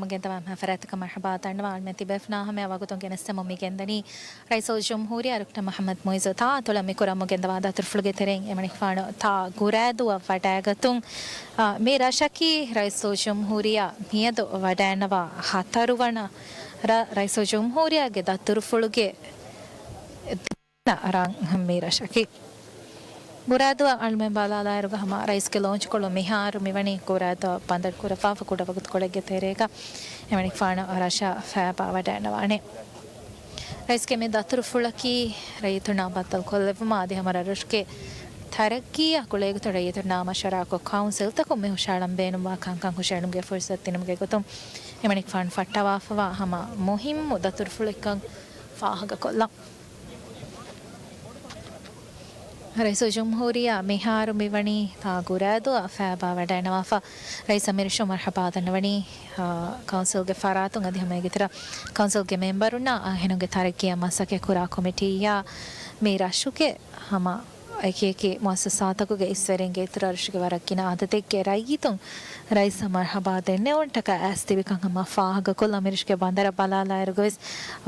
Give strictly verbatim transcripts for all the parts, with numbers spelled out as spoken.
މުގެންދަވާ މަހަފަރާތަކަށް މަރްޙަބާ ދަންނަވާ. އަޅުމެން ތިބޭފުނާ ހަމަޔަށް ވަގުތުން ގެނެސްދެމުން މި ގެންދަނީ ރައީސުލްޖުމްހޫރިއްޔާ ޑޮކްޓަރ މުޙައްމަދު މުޢިއްޒު ތާ އަތޮޅަށް މިކުރަމުގެންދަވާ ދަތުރުފުޅުގެ ތެރެއިން އެމަނިކުފާނު ތާ ގުރާދޫއަށް ވަޑައިގަތުން. އާ، މި ރަށަކީ ރައީސުލްޖުމްހޫރިއްޔާ މިއަދު ވަޑައިންނަވާ ހަތަރުވަނަ ރަށް. ރައީސުލްޖުމްހޫރިއްޔާގެ ދަތުރުފުޅުގެ ރަށް މި ރަށަކީ. ގުރާދޫއަށް އަޅުމެން ބަލާލާއިރުގަ ހަމަ ރައީސްގެ ލޯންޗުކޮޅު މިހާރު މިވަނީ ގުރާދޫއަށް ބަނދަރު ކުރައްވާފަ ކުޑަ ވަގުތުކޮޅެއްގެ ތެރޭގަ އެމަނިކުފާނު ރަށަށް ފައިބާ ވަޑައިންނަވާނެ. ރައީސްގެ މި ދަތުރުފުޅަކީ ރައްޔިތުންނާ ބައްދަލުކޮށްލެއްވުމާ އަދި ހަމަ ރަށްރަށުގެ ތަރައްގީއާ ގުޅޭގޮތުން ރައްޔިތުންނާ މަޝްވަރާކޮށް ކައުންސިލްތަކުން މި ހުށައަޅަން ބޭނުންވާ ކަންކަން ހުށައެޅުމުގެ ފުރުސަތު ދިނުމުގެ ގޮތުން އެމަނިކުފާނު ފައްޓަވާފަވާ ހަމަ މުހިއްމު ދަތުރުފުޅެއްކަން ފާހަގަކޮށްލަން. ރައީސުލްޖުމްހޫރިއްޔާ މިހާރު މިވަނީ ތާ ގުރާދޫއަށް ފައިބާ ވަޑައިންނަވާފަ. ރައީސަށް މިރަށުން މަރްޙަބާ ދަންނަވަނީ، އާ، ކައުންސިލްގެ ފަރާތުން އަދި ހަމަ އޭގެތެރެ ކައުންސިލްގެ މެމްބަރުންނާ އަހަރެންގެ ތަރައްގީއަށް މަސައްކަތް ކުރާ ކޮމިޓީއާ މި ރަށުގެ ހަމަ އެކި އެކި މުއައްސަސާތަކުގެ އިސްވެރިންގެ އިތުރަށް ރަށުގެ ވަރަށް ގިނަ އަދަދެއްގެ ރައްޔިތުން ރައީސަށް މަރްޙަބާ ދެންނެވުންޓަކާ އައިސް ތިބިކަން ހަމަ ފާހަގަކޮށްލާ. މިރަށުގެ ބަނދަރަށް ބަލާލާއިރުގަވެސް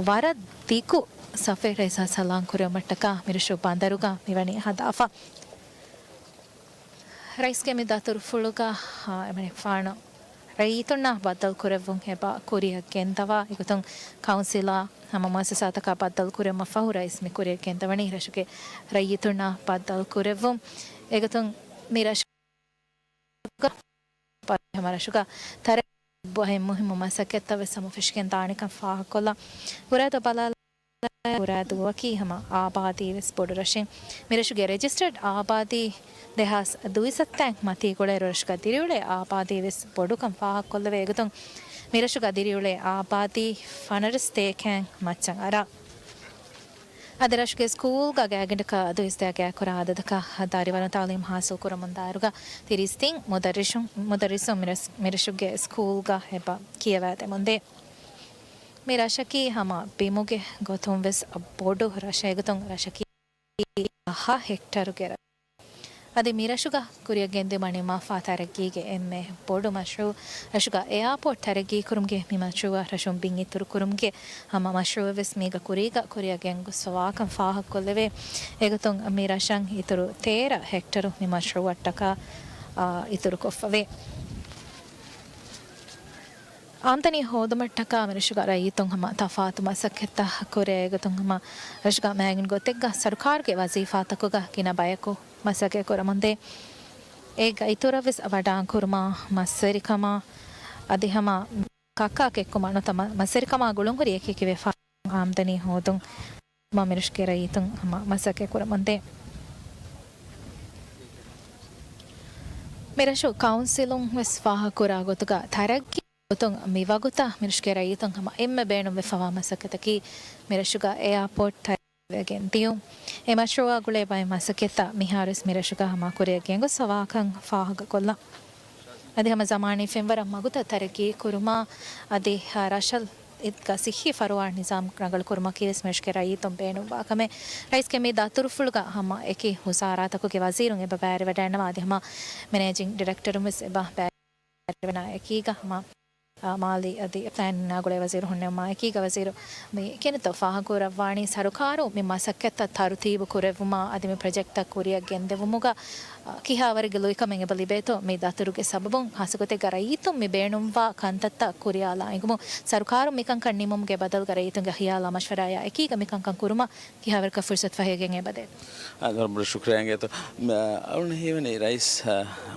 ވަރަށް ދިގު ސަފެއް ރައީސަށް ސަލާން ކުރެވުމަށްޓަކާ މިރަށު ބަނދަރުގަ މިވަނީ ހަދާފަ. ރައީސްގެ މި ދަތުރުފުޅުގަ، އާ، އެމަނިކުފާނު ރައްޔިތުންނާ ބައްދަލު ކުރެއްވުން އެބަ ކުރިއަށް ގެންދަވާ. އެގޮތުން ކައުންސިލާ ހަމަ މުއައްސަސާތަކާ ބައްދަލު ކުރެއްވުމަށް ފަހު ރައީސް މި ކުރިއަށް ގެންދަވަނީ ރަށުގެ ރައްޔިތުންނާ ބައްދަލު ކުރެއްވުން. އެގޮތުން މި ރަށު ހަމަ ރަށުގަ ތަރައްގީ ބައެއް މުހިއްމު މަސައްކަތްތައް ވެސް ހަމަ ފެށިގެން ދާނެކަން ފާހަގަކޮށްލަން. ގުރާދޫ ބަލާލާ، ގުރާދޫއަކީ ހަމަ އާބާދީ ވެސް ބޮޑު ރަށެއް. މި ރަށުގެ ރެޖިސްޓަރޑް އާބާދީ ދެހާސް ދުއިސައްތައިން މަތީ ގުޅޭ ރަށުގަ ދިރިއުޅޭ އާބާދީ ވެސް ބޮޑުކަން ފާހަގަކޮށްލެވޭ. އެގޮތުން މި ރަށުގަ ދިރިއުޅޭ އާބާދީ ފަނަރަ ސަތޭކައިން މައްޗަށް އަރާ. އަދި ރަށުގެ ސްކޫލްގަ ގާތްގަނޑަކަށް ދުއިސައްތައާ ގާތްކުރާ އަދަދަކަށް ދަރިވަރުން ތައުލީމް ހާސިލް ކުރަމުން ދާއިރުގަ ތިރީސް ތިން މުދައްރިސުން، މުދައްރިސުން މި ރަސް-، މި ރަށުގެ ސްކޫލްގަ އެބަ ކިޔަވާދެމުންދޭ. މި ރަށަކީ ހަމަ ބިމުގެ ގޮތުން ވެސް ބޮޑު ރަށެއް. އެގޮތުން ރަށަކީ ހަ ހެކްޓަރުގެ ރަށެއް. އަދި މި ރަށުގަ ކުރިއަށް ގެންދިއުމަށް ނިންމާފާ ތަރައްގީގެ އެންމެ ބޮޑު މަޝްރޫއު، ރަށުގަ އެއާޕޯޓް ތަރައްގީ ކުރުމުގެ މި މަޝްރޫއަށް ރަށުން ބިން އިތުރު ކުރުމުގެ ހަމަ މަޝްރޫއެއް ވެސް މީގަ ކުރީގަ ކުރިއަށް ގެންގޮސްފަވާކަން ފާހަގަކޮށްލެވޭ. އެގޮތުން މި ރަށަށް އިތުރު ތޭރަ ހެކްޓަރު މި މަޝްރޫއަށްޓަކާ، އާ، އިތުރުކޮށްފަވޭ. އާމްދަނީ ހޯދުމަށްޓަކާ މިރަށުގަ ރައްޔިތުން ހަމަ ތަފާތު މަސައްކަތްތައް ކުރޭ. އެގޮތުން ހަމަ ރަށުގަ މައިގަނޑު ގޮތެއްގަ ސަރުކާރުގެ ވަޒީފާތަކުގަ ގިނަ ބަޔަކު މަސައްކަތް ކުރަމުންދޭ. އޭގަ އިތުރަށް ވެސް ވަޑާން ކުރުމާ، މަސްވެރިކަމާ، އަދި ހަމަ ކައްކާ ކެއްކުމާ ނުވަތަ މަ-، މަސްވެރިކަމާ ގުޅުންހުރި އެކި އެކި ވިޔަފާރި އާމްދަނީ ހޯދުން މި ރަށުގެ ރައްޔިތުން ހަމަ މަސައްކަތް ކުރަމުންދޭ. މި ރަށު ކައުންސިލުން ވެސް ފާހަގަކުރާ ގޮތުގަ ތަރައްގީ ގޮތުން މިވަގުތަށް މިރަށުގެ ރައްޔިތުން ހަމަ އެންމެ ބޭނުންވެފަވާ މަސައްކަތަކީ މިރަށުގަ އެއާޕޯޓް ތަރައްގީވެގެން ދިޔުން. އެ މަޝްރޫއާ ގުޅޭ ބައެއް މަސައްކަތްތައް މިހާރުވެސް މިރަށުގަ ހަމަ ކުރިއަށް ގެންގޮސްފަވާކަން ފާހަގަކޮށްލަން. އަދި ހަމަ ޒަމާނީ ފެންވަރަށް މަގުތައް ތަރައްގީ ކުރުމާ އަދި ރަށަށް އިދްގަ ސިއްހީ ފަރުވާ ނިޒާމް ރަނގަޅު ކުރުމަކީ ވެސް މިރަށުގެ ރައްޔިތުން ބޭނުންވާ ކަމެއް. ރައީސްގެ މި ދަތުރުފުޅުގަ ހަމަ އެކި ވުޒާރާތަކުގެ ވަޒީރުން އެބަ ބައިވެރިވަޑައިންނަވާ އަދި ހަމަ މެނޭޖިން ޑިރެކްޓަރުން ވެސް އެބަ ބައިވެރިވަން އެކީގަ ހަމަ، އާ، މާލީ އަދި ޕްލޭނިންއާ ގުޅޭ ވަޒީރު ހުންނެވުމާ އެކީގަ ވަޒީރު މި ކިނިތޯ ފާހަގަކުރައްވާނީ ސަރުކާރު މި މަސައްކަތްތައް ތަރުތީބު ކުރެއްވުމާ އަދި މި ޕްރޮޖެކްޓްތައް ކުރިއަށް ގެންދެވުމުގަ ކިހާވަރެއްގެ ލުއިކަމެއް އެބަ ލިބޭތޯ މި ދަތުރުގެ ސަބަބުން ހާއްސަގޮތެއްގަ ރައްޔިތުން މި ބޭނުންވާ ކަންތައްތައް ކުރިޔާލާ އެނގުމުން ސަރުކާރުން މިކަންކަން ނިމުމުގެ ބަދަލުގަ ރައްޔިތުންގެ ޚިޔާލާ މަޝްވަރާއާ އެކީގަ މިކަންކަން ކުރުމަށް ކިހާވަރަކަށް ފުރުސަތު ފަހިގެން އެބަދޭ. އާ، ވަރަށް ބޮޑަށް ޝުކުރިއްޔާ އިނގޭތޯ. މަ-، އަޅުން ހީވަނީ ރައީސް، އާ،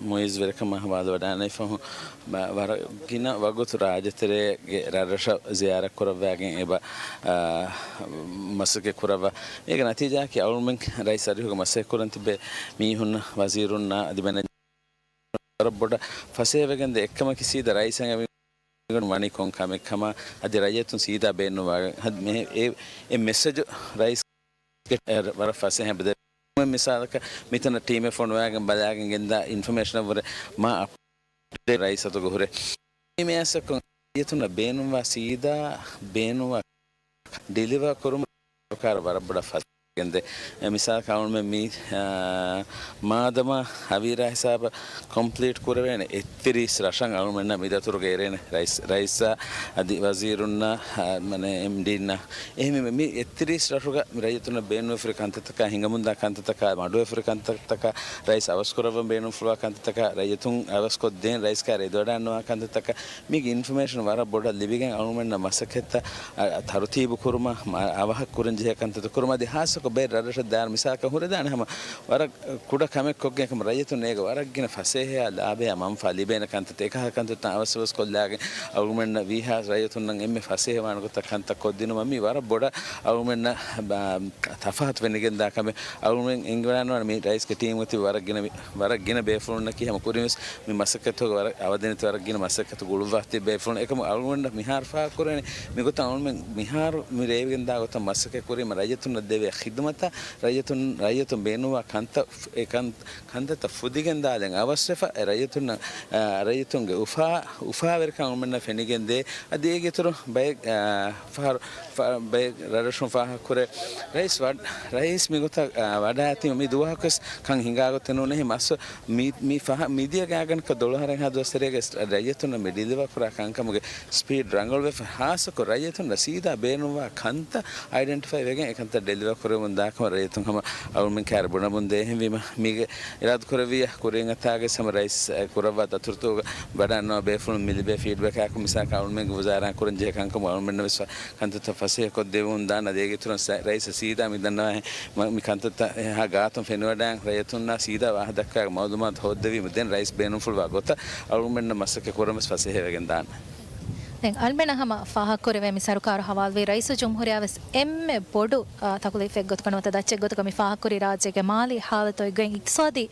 މުއިއްޒު ވެރިކަމާ ހަވާލުވެވަޑައިގަންނަވާ ފަހުން މަ-، ވަރަށް ގިނަ ވަގުތު ރާއްޖެތެރޭގެ ރަށްރަށަށް ޒިޔާރަތް ކުރައްވާގެން އެބަ، އާ، މަސައްކަތް ކުރައްވާ. އޭގެ ނަތީޖާއަކީ އަޅުމެން ރައީސް އަރިހުގަ މަސައްކަތް ކުރަން ތިބޭ މީހުންނަށް، ވަޒީރުންނަށް އަދި މެނޭޖަރުންނަށް ވަރަށް ބޮޑަށް ފަސޭހަވެގެންދޭ އެއްކަމަކީ ސީދާ ރައީސަށް އަންގަނޑު ވަނީ ކޮން ކަމެއް ކަމަށް އަދި ރައްޔިތުން ސީދާ ބޭނުންވާ ހަ-، މެ-، އެ، އެ މެސެޖު ރައީސް ވަރަށް ފަސޭހަ ބެދެ-، މިސާލަކަށް މިތަނަށް ޓީމެއް ފޮނުވާގެން ބަލާގެން ގެންދާ އިންފޮމޭޝަނަށްވުރެ މާ އަޕްޑޭޓް ރައީސް އަތުގަ ހުރޭ. މި މޭސަކުން ރައްޔިތުންނަށް ބޭނުންވާ ސީދާ ބޭނުންވާ ޑިލިވާ ކުރުމަށް ސަރުކާރަށް ވަރަށް ބޮޑަށް ފަސޭހަ. ގެންދޭ. އެ މިސާލަކަށް އަޅުމެން މި، އާ، މާދަމާ ހަވީރާ ހިސާބަށް ކޮމްޕްލީޓް ކުރެވޭނެ އެއްތިރީސް ރަށަށް އަޅުމެންނަށް މި ދަތުރުގައި އެރޭނެ ރައީސް، ރައީސާ އަދި ވަޒީރުންނާ، އާ، މަނެ އެމްޑީންނާ. އެހެންވީމަ މި އެއްތިރީސް ރަށުގަ މި ރައްޔިތުންނަށް ބޭނުންވެފުރި ކަންތައްތަކާ، ހިނގަމުންދާ ކަންތައްތަކާ، މަޑުވެފުރި ކަންތައްތަކާ، ރައީސް އަވަސްކުރައްވަން ބޭނުންފުޅުވާ ކަންތައްތަކާ، ރައްޔިތުން އަވަސްކޮށްދޭން ރައީސް ކާރި އެދިވަޑައިންނަވާ ކަންތައްތަކާ، މީގެ އިންފޮމޭޝަން ވަރަށް ބޮޑަށް ލިބިގެން އަޅުމެންނަށް މަސައްކަތްތައް، އަ، ތަރުތީބު ކުރުމަށް، މަ، އަވަހަށް ކުރަންޖެހޭ ކަންތައްތައް ކުރުމަށް އަދި ހާއްސަކޮށް ބައެއް ރަށްރަށަށް ދާއިރު މިސާލަކަށް ހުރެދާނެ ހަމަ ވަރަށް ކުޑަ ކަމެއް ކޮށްގެން އެކަމަ ރައްޔިތުން އޭގަ ވަރަށް ގިނަ ފަސޭހަޔާ ލާބަޔާ މަންފާ ލިބޭނެ ކަންތައްތައް އެކަހަލަ ކަންތައްތައް އަވަސްއަވަސް ކޮށްލާގެން އަޅުގަނޑުމެންނަށް ވީހާ ރައްޔިތުންނަށް އެންމެ ފަސޭހަވާނެ ގޮތަށް ކަންތައް ކޮށްދިނުމަށް މީ ވަރަށް ބޮޑަށް އަޅުގަނޑުމެންނަށް ތަފާތު ފެނިގެންދާ ކަމެއް. އަޅުގަނޑުމެން އެނގިވަޑައިގަންނަވާނެ މި ރައީސްގެ ޓީމުގަ ތިބި ވަރަށް ގިނަ ވި-، ވަރަށް ގިނަ ބޭފުޅުންނަކީ ހަމަ ކުރިންވެސް މި މަސައްކަތުގަ ވަރަށް އަވަދިނެތި ވަރަށް ގިނަ މަސައްކަތު ގުޅުއްވާ ތިބި ބޭފުޅުން. އެކަމު އަޅުގަނޑަށް މިހާރު ފާހަގަކުރެވެނީ މިގޮތަށް އަޅުގަނޑުމެން މިހާރު މި ރޭވިގެންދާ ގޮތަށް މަސައްކަތް ކުރީމަ ރައްޔިތުންނަށް ދެވޭ ޚިދުމަތަށް ރައްޔިތުން، ރައްޔިތުން ބޭނުންވާ ކަންތައް އެ ކަން-، ކަންތައްތައް ފުދިގެން ދާލެން އަވަސްވެފަ، އެ ރައްޔިތުންނަށް، އާ، ރައްޔިތުންގެ އުފާ، އުފާވެރިކަން އަޅުމެންނަށް ފެނިގެން ދޭ. އަދި އޭގެ އިތުރު ބައެއް، އާ، ފަހަރު، ފަ-، ބައެއް ރަށްރަށުން ފާހަގަކުރޭ. ރައީސް ވަ-، ރައީސް މިގޮތަށް، އާ، ވަޑައިތީ މި ދުވަހަކުވެސް ކަން ހިނގާގޮތެއް ނޫނޭ. މަސް މި، މި ފަހަ-، މިދިޔަ ގާތްގަނޑަކަށް ދޮޅު އަހަރެއްހާ ދުވަސް ތެރޭގަ ރައްޔިތުންނަށް މި ޑިލިވަރ ކުރާ ކަންކަމުގެ ސްޕީޑް ރަނގަޅުވެފަ، ހާއްސަކޮށް ރައްޔިތުންނަށް ސީދާ ބޭނުންވާ ކަންތައް އައިޑެންޓިފައި ވެގެން އެކަންތައް ޑެލިވަރ ކުރެވެމުން ދާކަމަށް ރައްޔިތުން ހަމަ އަޅުމެން ކާރި ބުނަމުން ދޭ. އެހެންވީމަ، މީގެ އިރާދަ ކުރެއްވިއްޔާ ކުރިން އަތާގައި ހަމަ ރައީސް ކުރައްވާ ދަތުރުތަކުގަ ވަޑައިގަންނަވާ ބޭފުޅުން މި ލިބޭ ފީޑްބެކާއެކު މިސާލަކަށް އަޅުމެންގެ ވުޒާރާއިން ކުރަންޖެހޭ ކަންކަމުގަ އަޅުމެންނަށް ވެސް ކަންތައްތައް ފަސޭހަކޮށްދެވުން ދާން. އަދި އޭގެ އިތުރަށް ސަ-، ރައީސަށް ސީދާ މި ދަންނަވާހެން މަ-، މި ކަންތައްތައް އެހާ ގާތުން ފެނިވަޑައިގެން ރައްޔިތުންނާ ސީދާ ވާހަކަ ދައްކާ މައުލޫމާތު ހޯއްދެވީމަ ދެން ރައީސް ބޭނުންފުޅުވާ ގޮތަށް އަޅުމެންނަށް މަސައްކަތް ކުރަން ވެސް ފަސޭހަވެގެން ދާނެ. ދެން އަޅުމެންނަށް ހަމަ ފާހަގަކުރެވޭ މި ސަރުކާރު ހަވާލުވީ ރައީސުލްޖުމްހޫރިއްޔާ ވެސް އެންމެ ބޮޑު، އާ، ތަކުލީފެއް ގޮތުގަ ނުވަތަ ދައްޗެއް ގޮތުގަ މި ފާހަގަކުރީ ރާއްޖޭގެ މާލީ ހާލަތު އޮތްގޮތް، އިޤްތިޞާދީ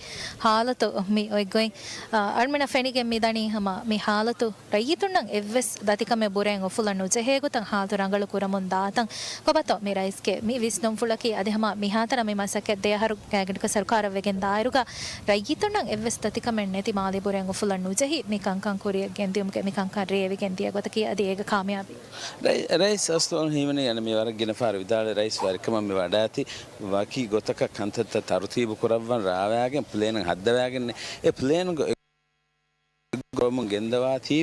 ހާލަތު މި އޮތްގޮތް، އާ، އަޅުމެންނަށް ފެނިގެން މި ދަނީ ހަމަ މި ހާލަތު ރައްޔިތުންނަށް އެއްވެސް ދަތިކަމެއް ބުރައިން އުފުލަން ނުޖެހޭ ގޮތަށް ހާލަތު ރަނގަޅު ކުރަމުން ދާތަން. ކޮބާތޯ މި ރައީސްގެ މި ވިސްނުންފުޅަކީ އަދި ހަމަ މިހާތަނަށް މި މަސައްކަތް ދެ އަހަރު ގާތްގަނޑަކަށް ސަރުކާރަށް ވެގެން ދާއިރުގަ ރައްޔިތުންނަށް އެއްވެސް ދަތިކަމެއް ނެތި މާލީ ބުރައިން އުފުލަން ނުޖެހި މި ކަންކަން ކުރިއަށް ގެންދިޔުމުގެ މި ކަންކަން ރޭވިގެން ދިޔަ ގޮތަކީ އަދި އޭގެ ކާމިޔާބީ. ރައި-، ރައީސް އަސްލު ހީވަނީ އަނެއް މި ވަރަށް ގިނަ ފަހަރު ވިދާޅުވި ރައީސް ވެރިކަމަށް މި ވަޑާތީ ވަކި ގޮތަކަށް ކަންތައްތައް ތަރުތީބު ކުރައްވަން ރާވާގެން ޕްލޭނެއް ހައްދަވާގެން އެ ޕްލޭންގަ ގޮވަމުން ގެންދަވާތީ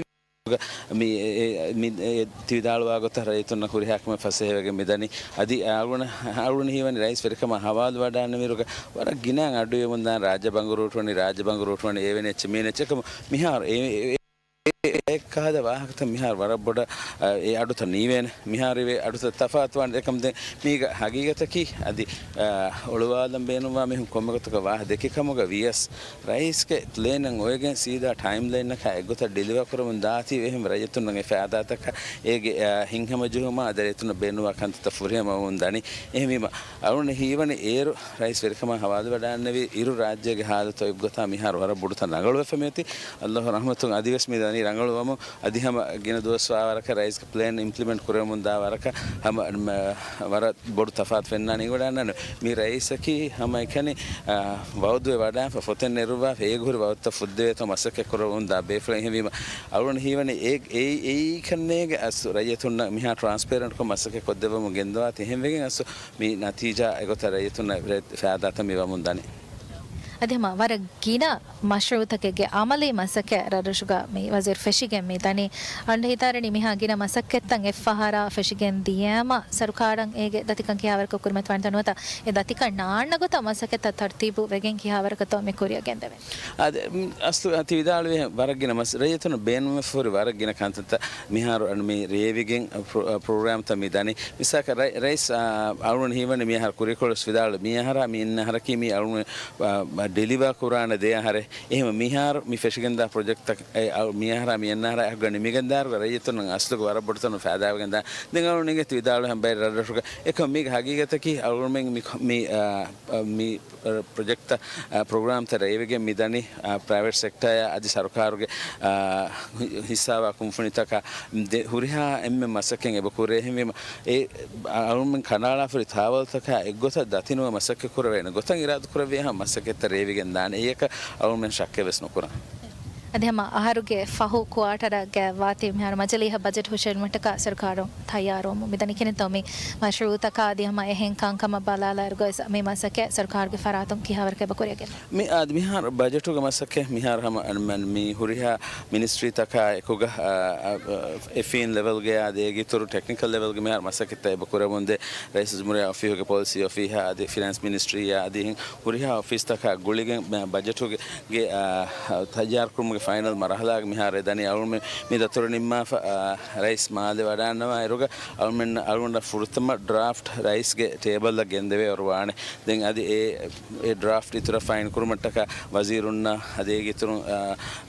މި، އެ، އެ، މި، އެ، ތި ވިދާޅުވާ ގޮތަށް ރައްޔިތުންނަށް ހުރިހާ ކަމެއް ފަސޭހަވެގެން މިދަނީ. އަދި އަޅުގަނޑު، އަޅުގަނޑު ހީވަނީ ރައީސް ވެރިކަމާ ހަވާލުވަޑައިގަންނަވިއިރުގަ ވަރަށް ގިނަ އަޑުއިވެމުންދާނެ ރާއްޖެ ބަނގުރޫޓުވަނީ، ރާއްޖެ ބަނގުރޫޓުވަނީ އެވެނި އެއްޗެއް މީނަ އެއްޗެއް އެކަމު މިހާރު އެ، އެ، އެ، އެ ކަހަލަ ވާހަކަތައް މިހާރު ވަރަށް ބޮޑަށް، އަ، އެ އަޑުތައް ނީވޭނެ. މިހާރު އިވޭ އަޑުތައް ތަފާތުވާނެ. އެކަމު ދެން މީގަ ހަގީގަތަކީ އަދި، އަ، އޮޅުވާލަން ބޭނުންވާ މީހުން ކޮންމެ ގޮތަކަށް ވާހަ ދެކި ކަމުގަ ވިޔަސް ރައީސްގެ ޕްލޭނަށް އޮވެގެން ސީދާ ޓައިމްލައިންއަކާ އެއްގޮތަށް ޑިލިވަރ ކުރަމުން ދާތީ އެހެން ރައްޔިތުންނަށް އެ ފައިދާތަކަށް އޭގެ، އާ، ހިތްހަމަޖެހުމާ އަދި ރައްޔިތުންނަށް ބޭނުންވާ ކަންތައްތައް ފުރިހަމަވަމުން ދަނީ. އެހެންވީމަ، އަޅުގަނޑު ހީވަނީ އޭރު ރައީސް ވެރިކަމާ ހަވާލުވެވަޑައިގަންނެވި އިރު ރާއްޖޭގެ ހާލަތު އެއްގޮތާ މިހާރު ވަރަށް ބޮޑުތަން ރަނގަޅުވެފަ މިއޮތީ. އައްލާހު ރަޙްމަތުން އަދިވެސް މި ދަނީ ރަނގަޅުވަމުން. އަދި ހަމަ ގިނަ ދުވަސް ވާވަރަކަށް ރައީސްގެ ޕްލޭން އިމްޕްލިމެންޓް ކުރެވެމުން ދާ ވަރަކަށް ހަމަ، މަ، ވަރަށް ބޮޑު ތަފާތު ފެންނާނެ އިވަޑާންނަން. މި ރައީސަކީ ހަމައެކަނި، އާ، ވައުދުވެ ވަޑާފަ ފޮތެއް ނެރުއްވާފަ އޭގެ ހުރި ވައުދުތައް ފުއްދެވޭތޯ މަސައްކަތް ކުރަމުން ދާ ބޭފުޅެއް. އެހެންވީމަ އަޅުގަނޑު ހީވަނީ އެ، އެ، އެއީ ކަންނޭގެ އަސް ރައްޔިތުންނަށް މިހާ ޓްރާންސްޕޭރެންޓްކޮށް މަސައްކަތް ކޮށްދެއްވަމުން ގެންދަވާތީ. އެހެންވެގެން އަސް މި ނަތީޖާ އެގޮތަށް ރައްޔިތުންނަށް ރެ-، ފައިދާތައް މި ވަމުން ދަނީ. އަދި ހަމަ ވަރަށް ގިނަ މަޝްރޫއުތަކެއްގެ އަމަލީ މަސައްކަތް ރަށްރަށުގަ މި ވަޒީރު ފެށިގެން މި ދަނީ. އަޅުގަނޑަށް ހިތާރަނީ މިހާ ގިނަ މަސައްކަތްތައް އެއްފަހަރާ ފެށިގެން ދިޔައިމަ ސަރުކާރަށް އޭގެ ދަތިކަން ކިހާވަރަކަށް ކުރިމަތިވާނެތޯ ނުވަތަ އެ ދަތިކަން ނާންނަ ގޮތަށް މަސައްކަތްތައް ތަރުތީބު ވެގެން ކިހާވަރަކަށްތޯ މި ކުރިއަށް ގެންދެވޭ. އާދެ، މް، އަސްލު ތި ވިދާޅުވި ވަރަށް ގިނަ މަސް-، ރައްޔިތުން ބޭނުންވެފަ ހުރި ވަރަށް ގިނަ ކަންތައްތައް މިހާރު އަން މި ރޭވިގެން ޕްރޮ-، ޕްރޮގްރާމްތައް މި ދަނީ. މިސާލަކަށް ރައި-، ރައީސް، އާ، އަޅުގަނޑު ހީވަނީ މިއަހަރު ކުރިކޮޅުސް ވިދާޅު މިއަހަރާ މި އިން އަހަރަކީ މި އަޅުގަނޑު، އާ، ޑެލިވާ ކުރާނެ ދެ އަހަރެއް. އެހެން މިހާރު މި ފެށިގެންދާ ޕްރޮޖެކްޓްތައް އެ އަޅު-، މިއަހަރާ މި އިން އަހަރާ އެކުގަ ނިމިގެންދާއިރުގަ ރައްޔިތުންނަށް އަސްލުގަ ވަރަށް ބޮޑުތަނުން ފައިދާވެގެންދާ. ދެން އަޅުގަނޑު އިނގޭ ތި ވިދާޅުވި ހަމަ ބައެއް ރަށްރަށުގަ. އެކަމަ މީގެ ހަގީގަތަކީ އަޅުގަނޑުމެން މި، މި، އާ، މި ޕްރޮޖެކްޓްތައް، އާ، ޕްރޮގްރާމްތައް ރޭވިގެން މިދަނީ، އާ، ޕްރައިވެޓް ސެކްޓަރއާ އަދި ސަރުކާރުގެ، އާ، ހި-، ހިއްސާވާ ކުންފުނިތަކާ ދެ-، ހުރިހާ އެންމެ މަސައްކަތް އެބަ ކުރޭ. އެހެންވީމަ، އެ އަ-، އަޅުމެން ކަނޑައަޅާފައި ތާވަލުތަކާ އެއްގޮތަށް ދަތިނުވެ މަސައްކަތް ކުރެވޭނެ ގޮތަށް އިރާދަކުރެއްވިޔާ ހަމަ މަސައްކަތްތައް ރޭވިގެން ދާނެ. އެއަކަށް އަޅުމެން ޝައްކެއް ވެސް ނުކުރަން. އަދި ހަމަ އަހަރުގެ ފަހު ކުއާޓަރގަ ވާތީ މިހާރު މަޖިލީހަށް ބަޖެޓް ހުށައެޅުމަށްޓަކާ ސަރުކާރުން ތައްޔާރުވަމުން މިދަނީ. ކިހިނެއްތޯ މި މަޝްރޫއުތަކާ އަދި ހަމަ އެހެން ކަންކަމަށް ބަލާލާއިރުގަވެސް މި މަސައްކަތް ސަރުކާރުގެ ފަރާތުން ކިހާވަރަކަށް އެބަ ކުރިއަށް ގެންދަނީ؟ މި އާދެ، މިހާރު ބަޖެޓުގެ މަސައްކަތް މިހާރު ހަމަ އަންމެން މި ހުރިހާ މިނިސްޓްރީތަކާ އެކުގަ، އާ، އާ، އެފްއީން ލެވެލްގަޔާ އަދި އޭގެއިތުރު ޓެކްނިކަލް ލެވެލްގެ މިހާރު މަސައްކަތްތައް އެބަ ކުރެވުންދޭ. ރައީސުލްޖުމްހޫރިއްޔާ އޮފީހުގެ ޕޮލިސީ އޮފީހާ އަދި ފިނޭންސް މިނިސްޓްރީއާ އަދި ހުރިހާ އޮފީސްތަކާ ގުޅިގެން މި ބަޖެޓުގެ، ގެ، އާ، ތައްޔާރުކުރުމުގެ ފައިނަލް މަރުހަލާގެ މިހާރު އެދަނީ. އަޅުގަނޑުމެން މި ދަތުރު ނިންމާފަ، އާ، ރައީސް މާލެ ވަޑާންނަވާ އިރުގަ އަޅުގަނޑުމެން، އަޅުގަނޑަށް ފުރަތަމަ ޑްރާފްޓް ރައީސްގެ ޓޭބަލްއަށް ގެންދެވޭ އޮރުވާނެ. ދެން އަދި އެ، އެ ޑްރާފްޓް އިތުރަށް ފައިން ކުރުމަށްޓަކާ ވަޒީރުންނާ އަދި އޭގެ އިތުރުން، އާ،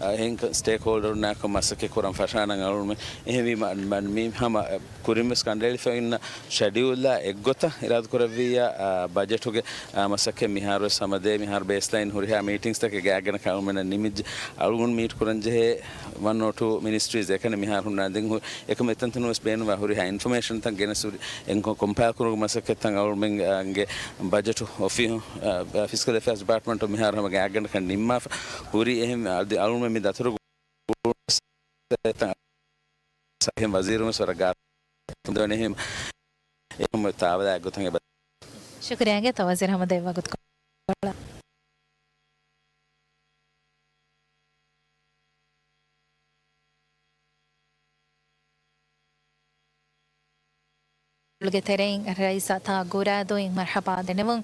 އާ، އެހެން ސްޓޭކްހޯލްޑަރުންނާއެކު މަސައްކަތް ކުރަން ފަށާނަން އަޅުގަނޑުމެން. އެހެންވީމަ، މަ، މި ހަމަ ކުރިންވެސް ކަނޑައެޅިފަ އިންނަ ޝެޑިއުލްއާ އެއްގޮތަށް އިރާދަކުރެއްވިއްޔާ، އާ، ބަޖެޓުގެ، އާ، މަސައްކަތް މިހާރުވެސް ހަމަ ދޭ. މިހާރު ބޭސްލައިން ހުރިހާ މީޓިންގްސްތަކެއް ގާތްގަނޑަކަށް އަޅުގަނޑަށް ނިމިއްޖެ. އަޅުގަނޑު މީޓް ކުރަންޖެހޭ ވަން އޯ ޓޫ މިނިސްޓްރީސް އެކަނި މިހާރު ހުންނާ. ދެން ހު-، އެކަމަށް އެތަންތަނުންވެސް ބޭނުންވާ ހުރިހާ އިންފޮމޭޝަންތައް ގެނެސް ހުރި އެންކޮ-، ކޮމްޕައިލް ކުރުމުގެ މަސައްކަތްތައް އަޅުގަނޑުމެންގެ ބަޖެޓު އޮފީހު، އާ، ފިސްކަލް އެފެއާސް ޑިޕާޓްމަންޓު މިހާރު ހަމަ ގާތްގަނޑަކަށް ނިންމާފަ ހުރި. އެހެން އަދި އަޅުގަނޑުމެން މި ދަތުރު އެހެން ވަޒީރުންވެސް ވަރަށް ގާތް އެހެން ތާވަލާ އެއްގޮތަށް އެބަ. ޝުކުރިއްޔާ އިނގޭތޯ ވަޒީރު ހަމަ ދެ ވަގުތު ގެ ތެރެއިން ރައީސަށް ތާ ގުރާދޫއިން މަރްޙަބާ ދެނެވުން.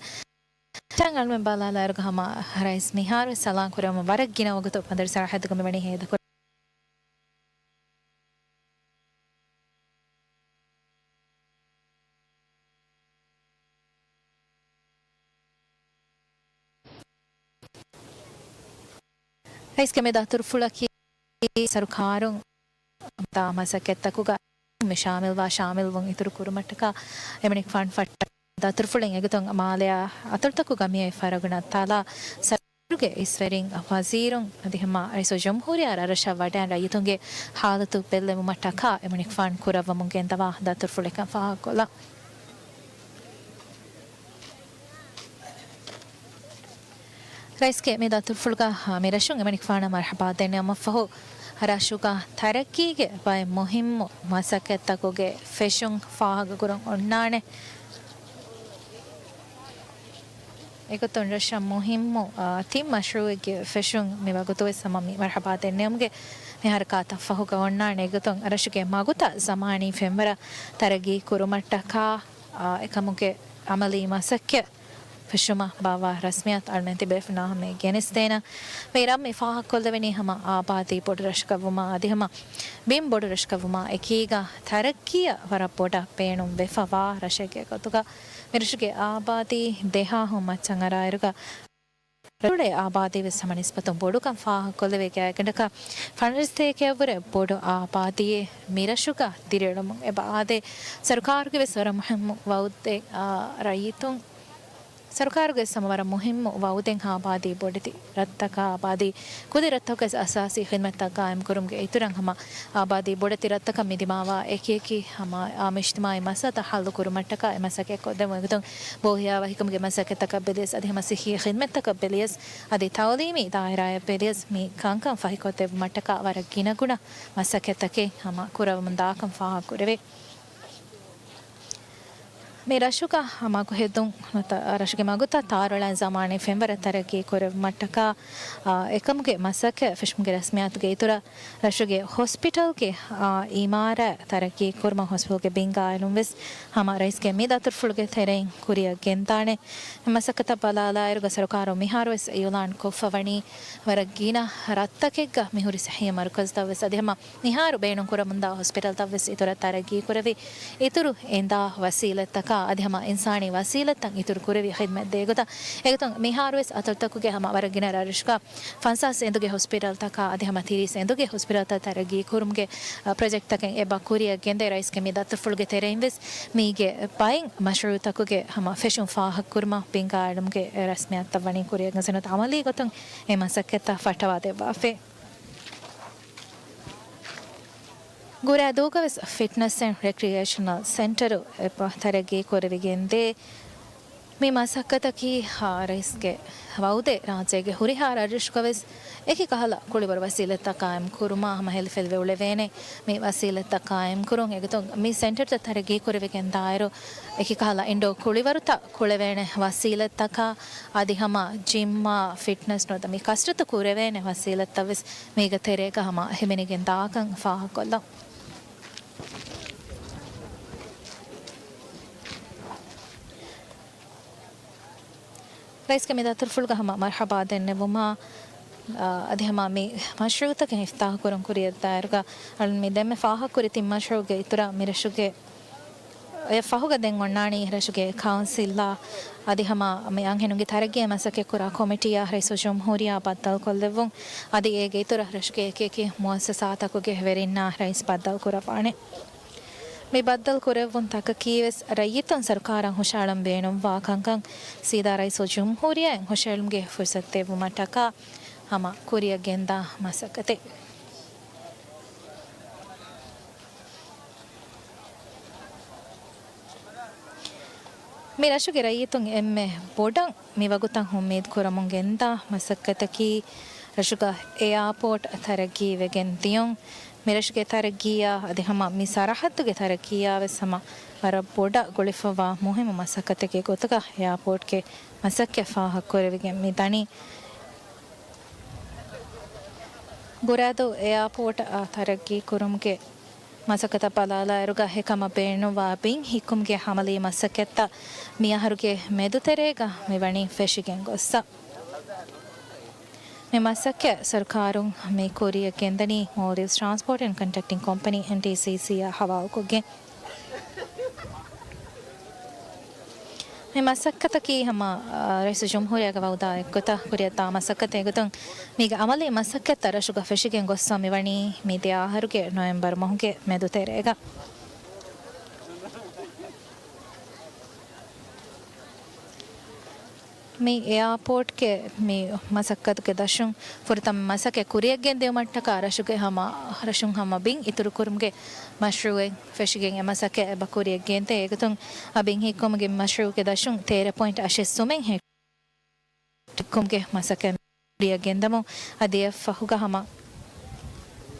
އަޅުމެން ބަލާލާއިރުގަ ހަމަ ރައީސް މިހާރު ސަލާން ކުރަމުން ވަރަށް ގިނަ ވަގުތު ބަނދަރު ސަރަހައްދުގަ މިވަނީ ހޭދަކުރަން. ރައީސްގެ މި ދަތުރުފުޅަކީ ސަރުކާރުން ދާ މަސައްކަތްތަކުގަ މި ޝާމިލްވާ ޝާމިލްވުން އިތުރު ކުރުމަށްޓަކާ އެމަނިކުފާނު ފައްޓަ ދަތުރުފުޅެއް. އެގޮތުން މާލެއާ އަތޮޅުތަކުގަ މިއޮތް ފަރަގުނަ ތަލާ ސަރުގެ އިސްވެރިން ވަޒީރުން އަދި ހަމަ ރައީސުލްޖުމްހޫރިއްޔާ ރަށްރަށަށް ވަޑައި ރައްޔިތުންގެ ހާލަތު ބެއްލެވުމަށްޓަކާ އެމަނިކުފާނު ކުރައްވަމުން ގެންދަވާ ދަތުރުފުޅެއްކަން ފާހަގަކޮށްލަން. ރައީސްގެ މި ދަތުރުފުޅުގަ މި ރަށުން އެމަނިކުފާނަށް މަރްޙަބާ ދެންނެވުމަށްފަހު، ރަށުގަ ތަރައްގީގެ ބައެއް މުހިއްމު މަސައްކަތްތަކުގެ ފެށުން ފާހަގަކުރަން އޮންނާނެ. އެގޮތުން ރަށަށް މުހިއްމު، އާ، ތިން މަޝްރޫއެއްގެ ފެށުން މި ވަގުތުވެސް ހަމަ މި މަރްޙަބާ ދެންނެވުމުގެ މި ހަރަކާތަށް ފަހުގަ އޮންނާނެ. އެގޮތުން ރަށުގެ މަގުތައް ޒަމާނީ ފެންވަރަށް ތަރައްގީ ކުރުމަށްޓަކާ، އާ، އެކަމުގެ އަމަލީ މަސައްކަތް ފެށުމަށް ބާއްވާ ރަސްމިއްޔާތު އަޅުމެން ތިބޭފުޅުންނާ ހަމަޔަށް ގެނެސްދޭނަން. މި ރަށް މި ފާހަގަކޮށްލެވެނީ ހަމަ އާބާދީ ބޮޑު ރަށަކަށްވުމާ އަދި ހަމަ ބިން ބޮޑު ރަށަކަށްވުމާ އެކީގަ ތަރައްގީއަށް ވަރަށް ބޮޑަށް ބޭނުން ވެފަވާ ރަށެއްގެ ގޮތުގަ މި ރަށުގެ އާބާދީ ދެހާހުން މައްޗަށް އަރާއިރުގަ ރަށުގެ އާބާދީވެސް ހަމަ ނިސްބަތުން ބޮޑުކަން ފާހަގަކޮށްލެވޭ. ގާތްގަނޑަކަށް ފަނަރަ ސަތޭކައަށްވުރެ ބޮޑު އާބާދީއެއް މި ރަށުގަ ދިރިއުޅެމުން އެބަ އާދޭ. ސަރުކާރުގެ ވެސް ވަރަށް މުހިއްމު ވައުދެއް، އާ، ރައްޔިތުން، ސަރުކާރުގެ ވެސް ހަމަ ވަރަށް މުހިއްމު ވައުދެއް އާބާދީ ބޮޑެތި ރަށްތަކާ އާބާދީ ކުދި ރަށްތަކުގެ އަސާސީ ޚިދްމަތްތައް ގާއިމްކުރުމުގެ އިތުރަށް ހަމަ އާބާދީ ބޮޑެތި ރަށްތަކަށް މި ދިމާވާ އެކިއެކި ހަމަ، އާ، އިޖްތިމާޢީ މައްސަލަތައް ޙައްލު ކުރުމަށްޓަކާ އެ މަސައްކަތް ކޮށްދެމުން އެގޮތުން ބޯހިޔާވަހިކަމުގެ މަސައްކަތްތަކަށް ބެލިޔަސް އަދި ހަމަ ސިއްހީ ޚިދްމަތްތަކަށް ބެލިޔަސް އަދި ތައުލީމީ ދާއިރާއަށް ބެލިޔަސް މި ކަންކަން ފަހިކޮށްދެއްވުމަށްޓަކާ ވަރަށް ގިނަގުނަ މަސައްކަތްތަކެއް ހަމަ ކުރައްވަމުން ދާކަން ފާހަގަކުރެވޭ. މި ރަށުގަ މަގު ހެދުން ނުވަތަ ރަށުގެ މަގުތައް ތާރޮޅާ ޒަމާނީ ފެންވަރަށް ތަރައްގީ ކުރެއްވުމަށްޓަކާ، އާ، އެކަމުގެ މަސައްކަތް ފެށުމުގެ ރަސްމިއްޔާތުގެ އިތުރަށް ރަށުގެ ހޮސްޕިޓަލްގެ، އާ، އިމާރާތް ތަރައްގީ ކުރުމަށް ހޮސްޕިޓަލްގެ ބިން ގާއިމްވުން ވެސް ހަމަ ރައީސްގެ މި ދަތުރުފުޅުގެ ތެރެއިން ކުރިއަށް ގެންދާނެ. މަސައްކަތަށް ބަލާލާއިރުގަ ސަރުކާރުން މިހާރުވެސް އިއުލާން ކޮށްފަ ވަނީ ވަރަށް ގިނަ ރަށްތަކެއްގަ މިހުރި ސިއްހީ މަރުކަޒުތައްވެސް އަދި ހަމަ މިހާރު ބޭނުންކުރަމުންދާ ހޮސްޕިޓަލްތައްވެސް އިތުރަށް ތަރައްގީ ކުރެވި، އިތުރު އެނދާ ވަސީލަތްތަކާ އަދި ހަމަ އިންސާނީ ވަސީލަތްތައް އިތުރު ކުރެވި ޚިދްމަތް ދޭ ގޮތަށް. އެގޮތުން މިހާރުވެސް އަތޮޅުތަކުގެ ހަމަ ވަރަށް ގިނަ ރަށްރަށުގަ ފަންސާސް އެނދުގެ ހޮސްޕިޓަލްތަކާ އަދި ހަމަ ތިރީސް އެނދުގެ ހޮސްޕިޓަލްތައް ތަރައްގީ ކުރުމުގެ، އަ، ޕްރޮޖެކްޓްތަކެއް އެބަ ކުރިއަށް ގެންދޭ. ރައީސްގެ މި ދަތުރުފުޅުގެ ތެރެއިން ވެސް މީގެ ބައެއް މަޝްރޫއުތަކުގެ ހަމަ ފެށުން ފާހަގަކުރުމަށް ބިން ގާއިމުގެ ރަސްމިއްޔާތުތައް ވަނީ ކުރިއަށް ގެންދަން އަމަލީ ގޮތުން އެ މަސައްކަތްތައް ފައްޓަވާ ދެއްވާފައި. ގުރޭދޫގަ ވެސް ފިޓްނަސް އެންޑް ރެކްރިއޭޝަނަލް ސެންޓަރު އެބަ ތަރައްގީ ކުރެވިގެންދޭ. މި މަސައްކަތަކީ، އާ، ރައީސްގެ ވައުދެއް ރާއްޖޭގެ ހުރިހާ ރަށްރަށުގަވެސް އެކި ކަހަލަ ކުޅިވަރު ވަސީލަތްތައް ޤާއިމް ކުރުމާ ހަމަ ހެލިފެލިވެ އުޅެވޭނެ. މި ވަސީލަތްތައް ޤާއިމް ކުރުން އެގޮތުން މި ސެންޓަރތައް ތަރައްގީ ކުރެވިގެން ދާއިރު، އެކި ކަހަލަ އިންޑޯ ކުޅިވަރުތައް ކުޅެވޭނެ ވަސީލަތްތަކާ އަދި ހަމަ ޖިމްއާ ފިޓްނަސް ނުވަތަ މި ކަސްރަތު ކުރެވޭނެ ވަސީލަތްތައް ވެސް މީގެ ތެރޭގަ ހަމަ ހިމެނިގެން ދާކަން ފާހަގަކޮށްލަން. ރައީސްގެ މި ދަތުރުފުޅުގަ ހަމަ މަރްޙަބާ ދެންނެވުމާ، އަދި ހަމަ މި މަޝްރޫޢުތަކެއް އިފްތާޙު ކުރުން ކުރިއަށް ދާއިރުގަ އަޅުން މި ދެންމެ ފާހަގަކުރި ތިން މަޝްރޫޢުގެ އިތުރަށް މި ރަށުގެ އެ ފަހުގަ ދެން އޮންނާނީ ރަށުގެ ކައުންސިލްއާ އަދި ހަމަ މި އަންހެނުންގެ ތަރައްގީއަށް މަސައްކަތްކުރާ ކޮމިޓީއާ ރައީސުލްޖުމްހޫރިއްޔާ ބައްދަލުކޮށްލެއްވުން. އަދި އޭގެ އިތުރަށް ރަށުގެ އެކި އެކި މުއައްސަސާތަކުގެ ވެރިންނާ ރައީސް ބައްދަލުކުރައްވާނެ. މި ބައްދަލު ކުރެއްވުންތަކަކީވެސް ރައްޔިތުން ސަރުކާރަށް ހުށައަޅަން ބޭނުންވާ ކަންކަން ސީދާ ރައީސުލްޖުމްހޫރިއްޔާއިން ހުށައެޅުމުގެ ފުރުސަތު ދެއްވުމަށްޓަކާ ހަމަ ކުރިއަށް ގެންދާ މަސައްކަތެއް. މި ރަށުގެ ރައްޔިތުން އެންމެ ބޮޑަށް މި ވަގުތަށް އުއްމީދު ކުރަމުން ގެންދާ މަސައްކަތަކީ، ރަށުގަ އެއާޕޯޓް ތަރައްގީ ވެގެން ދިޔުން. މި ރަށުގެ ތަރައްގީއާ އަދި ހަމަ މި ސަރަހައްދުގެ ތަރައްގީއާ ވެސް ހަމަ ވަރަށް ބޮޑަށް ގުޅިފައިވާ މުހިއްމު މަސައްކަތެއްގެ ގޮތުގަ އެއާޕޯޓްގެ މަސައްކަތް ފާހަގަކުރެވިގެން މި ދަނީ. ގުރާދޫ އެއާޕޯޓް އާ ތަރައްގީ ކުރުމުގެ މަސައްކަތަށް ބަލާލާއިރުގަ އެކަމަށް ބޭނުންވާ ބިން ހިއްކުމުގެ އަމަލީ މަސައްކަތްތައް މިއަހަރުގެ މެދުތެރޭގަ މިވަނީ ފެށިގެން ގޮއްސަ. މި މަސައްކަތް ސަރުކާރުން މި ކުރިއަށް ގެންދަނީ މޯލްޑިވްސް ޓްރާންސްޕޯޓް އެންޑް ކޮންޓްރެކްޓިން ކޮމްޕަނީ، އެމްޓީސީސީ، އާ ހަވާލުކޮށްގެން. މި މަސައްކަތަކީ ހަމަ، އާ، ރައީސުލްޖުމްހޫރިއްޔާގެ ވައުދާ އެއްގޮތަށް ކުރިއަށްދާ މަސައްކަތެއް. އެގޮތުން މީގެ އަމަލީ މަސައްކަތްތައް ރަށުގަ ފެށިގެން ގޮއްސަ މިވަނީ މި ދެ އަހަރުގެ ނޮވެމްބަރު މަހުގެ މެދުތެރޭގަ. މި އެއާޕޯޓްގެ މި މަސައްކަތުގެ ދަށުން ފުރަތަމަ މަސައްކަތް ކުރިއަށްގެންދިއުމަށްޓަކާ ރަށުގެ ހަމަ، ރަށުން ހަމަ ބިން އިތުރުކުރުމުގެ މަޝްރޫއެއް ފެށިގެން އެ މަސައްކަތް އެބަ ކުރިއަށްގެންދޭ. އެގޮތުން އަ ބިން ހިއްކުމުގެ މަޝްރޫއުގެ ދަށުން ތޭރަ ޕޮއިންޓް އަށެއް ސުމެއް ހެ ކުރުމުގެ މަސައްކަތް ކުރިއަށް ގެންދަމުން އަދި އެއްފަހުގަ ހަމަ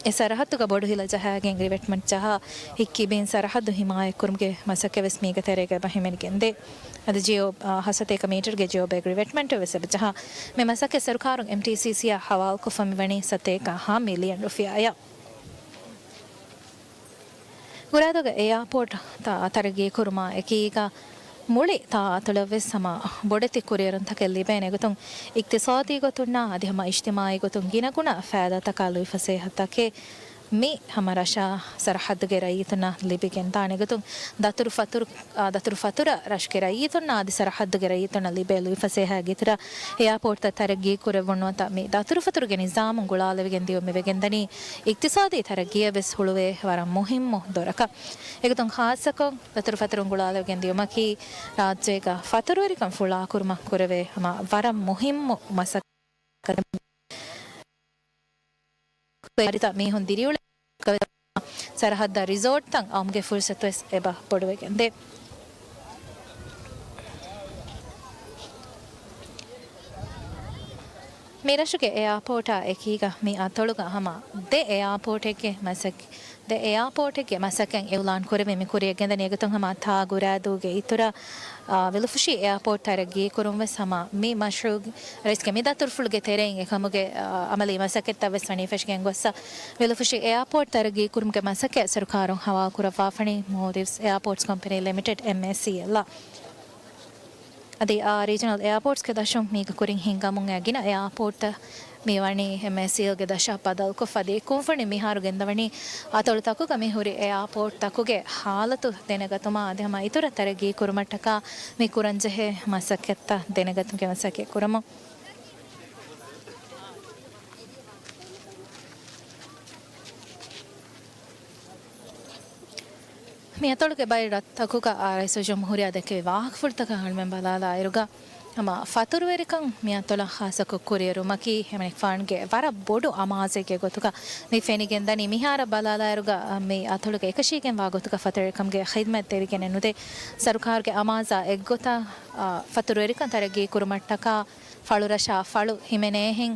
އެ ސަރަހައްދުގަ ބޮޑު ހިލަ ޖަހާގެން ރިވެޓްމަންޓް ޖަހާ ހިއްކި ބިން ސަރަހައްދު ހިމާޔަތްކުރުމުގެ މަސައްކަތް ވެސް މީގެ ތެރޭގަ އެބަ ހިމެނިގެންދޭ. އަދި ޖިއޯ، އާ، ހަސަތޭކަ މީޓަރުގެ ޖިއޯ ބޭގް ރިވެޓްމަންޓް ވެސް އެބަ ޖަހާ. މި މަސައްކަތް ސަރުކާރުން އެމްޓީސީސީއާ ހަވާލުކޮށްފަ މިވަނީ ސަތޭކަ ހަ މިލިއަން ރުފިޔާއަށް. ގުރާދޫގެ އެއާޕޯޓް ތަ-، ތަރައްގީ ކުރުމާ އެކީގަ މުޅި ތާ އަތޮޅަށްވެސް ހަމަ ބޮޑެތި ކުރިއެރުންތަކެއް ލިބޭނެ ގޮތުން، އިޤްތިޞާދީ ގޮތުންނާ އަދި ހަމަ އިޖްތިމާޢީ ގޮތުން ގިނަގުނަ ފައިދާތަކާ ލުއިފަސޭހަތަކެއް މި ހަމަ ރަށާ ސަރަހައްދުގެ ރައްޔިތުންނަށް ލިބިގެންދާނެ ގޮތުން، ދަތުރުފަތުރު، އާ، ދަތުރުފަތުރަށް ރަށުގެ ރައްޔިތުންނާ އަދި ސަރަހައްދުގެ ރައްޔިތުންނަށް ލިބޭ ލުއިފަސޭހައިގެ އިތުރަށް އެއާޕޯޓްތައް ތަރައްގީ ކުރެއްވުން ނުވަތަ މި ދަތުރުފަތުރުގެ ނިޒާމު ގުޅާލެވިގެން ދިޔުމަށް ވެގެންދަނީ އިޤްތިޞާދީ ތަރައްގީއަށް ވެސް ހުޅުވޭ ވަރަށް މުހިއްމު ދޮރަކަށް. އެގޮތުން ޚާއްޞަކޮށް ދަތުރުފަތުރުން ގުޅާލެވިގެން ދިޔުމަކީ ރާއްޖޭގަ ފަތުރުވެރިކަން ފުޅާކުރުމަށް ކުރެވޭ ހަމަ ވަރަށް މުހިއްމު މަސައްކަތެއް. މީހުން ދިރިއުޅޭ ސަރަހައްދަށް ރިސޯޓްތައް އައުމުގެ ފުރުސަތުވެސް އެބަ ބޮޑުވެގެންދޭ. މި ރަށުގެ އެއާޕޯޓާ އެކީގަ މި އަތޮޅުގަ ހަމަ ދެ އެއާޕޯޓެއްގެ މަސައް-، ދެ އެއާޕޯޓެއްގެ މަސައްކަތް އިއުލާން ކުރެވި މި ކުރިއަށް ގެންދަނީ. އެގޮތުން ހަމަ ތާ ގުރާދޫގެ އިތުރަށް، އާ، ވިލުފުށި އެއާޕޯޓް ތަރައްގީ ކުރުން ވެސް ހަމަ މި މަޝްރޫޢު ރައީސްގެ މި ދަތުރުފުޅުގެ ތެރެއިން އެކަމުގެ، އާ، އަމަލީ މަސައްކަތްތައް ވެސް ވަނީ ފެށިގެން ގޮއްސަ. ވިލުފުށި އެއާޕޯޓް ތަރައްގީ ކުރުމުގެ މަސައްކަތް ސަރުކާރުން ހަވާލު ކުރައްވާފަނީ މޯލްޑިވްސް އެއާޕޯޓްސް ކޮމްޕެނީ ލިމިޓެޑް، އެމްއޭސީއެލް، އަށް. އަދި އާ ރީޖަނަލް އެއާޕޯޓްސްގެ ދަށުން މީގަ ކުރިން ހިންގަމުން އައި ގިނަ އެއާޕޯޓްތައް މި ވަނީ އެމްއޭސީއެލްގެ ދަށަށް ބަދަލުކޮށްފަ. އަދި ކުންފުނި މިހާރު ގެންދަވަނީ އަތޮޅުތަކުގަ މި ހުރި އެއާޕޯޓްތަކުގެ ހާލަތު ދެނެގަތުމާ އަދި ހަމަ އިތުރަށް ތަރައްގީ ކުރުމަށްޓަކާ މި ކުރަންޖެހޭ މަސައްކަތްތައް ދެނެގަތުމުގެ މަސައްކަތް ކުރަމުން. މި އަތޮޅުގެ ބައެއް ރަށްތަކުގަ ރައީސުލްޖުމްހޫރިއްޔާ ދެއްކެވި ވާހަކަފުޅުތަކަށް އަޅުމެން ބަލާލާއިރުގަ، ހަމަ ފަތުރުވެރިކަން މި އަތޮޅަށް ޚާއްޞަކޮށް ކުރިއެރުމަކީ އެމަނިކުފާނުގެ ވަރަށް ބޮޑު އަމާޒެއްގެ ގޮތުގަ މި ފެނިގެންދަނީ. މިހާރަށް ބަލާލާއިރުގަ މި އަތޮޅުގަ އެކަށީގެންވާ ގޮތުގަ ފަތުރުވެރިކަމުގެ ޚިދްމަތް ދެވިގެނެއް ނުދޭ. ސަރުކާރުގެ އަމާޒާ އެއްގޮތަށް، އާ، ފަތުރުވެރިކަން ތަރައްގީ ކުރުމަށްޓަކާ ފަޅުރަށާ ފަޅު ހިމެނޭހެން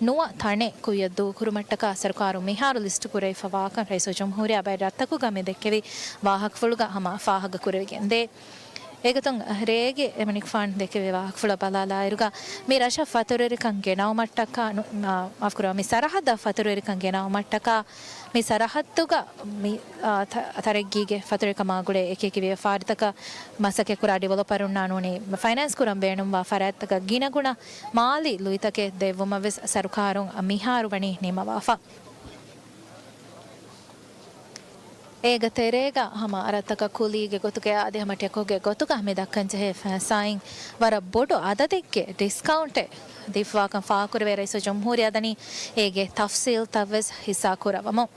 ނުވަ ތަނެއް ކުއްޔަށް ދޫކުރުމަށްޓަކާ ސަރުކާރު މިހާރު ލިސްޓު ކުރެވިފަވާކަން ރައީސުލްޖުމްހޫރިއްޔާ ބައެއް ރަށްތަކުގަ މި ދެއްކެވި ވާހަކަފުޅުގަ ހަމަ ފާހަގަ ކުރެވިގެންދޭ. އެގޮތުން ރޭގެ އެމަނިކުފާނު ދެއްކެވި ވާހަކަފުޅަށް ބަލާލާއިރުގަ، މި ރަށަށް ފަތުރުވެރިކަން ގެނައުމަށްޓަކާ، ނު-، މާ-، މާފުކުރާ، މި ސަރަހައްދަށް ފަތުރުވެރިކަން ގެނައުމަށްޓަކާ، މި ސަރަހައްދުގަ މި، އާ، ތަ-، ތަރައްގީގެ ފަތުރުވެރިކަމާ ގުޅޭ އެކި އެކި ވިޔަފާރިތަކަށް މަސައްކަތްކުރާ ޑިވެލޮޕަރުންނާ ނޫނީ ފައިނޭންސް ކުރަން ބޭނުންވާ ފަރާތްތަކަށް ގިނަގުނަ މާލީ ލުއިތަކެއް ދެއްވުމަށް ވެސް ސަރުކާރުން މިހާރު ވަނީ ނިންމަވާފަ. އޭގެ ތެރޭގަ ހަމަ ރަށްތަކަށް ކުލީގެ ގޮތުގަ އަދި ހަމަ ޓެކޯގެ ގޮތުގަ މި ދައްކަންޖެހޭ ފައިސާއިން ވަރަށް ބޮޑު އަދަދެއްގެ ޑިސްކައުންޓެއް ދީފަވާކަން ފާހަގަކުރެވޭ ރައީސުލްޖުމްހޫރިއްޔާ ދަނީ އޭގެ ތަފްސީލްތައްވެސް ހިއްސާކުރައްވަމުން.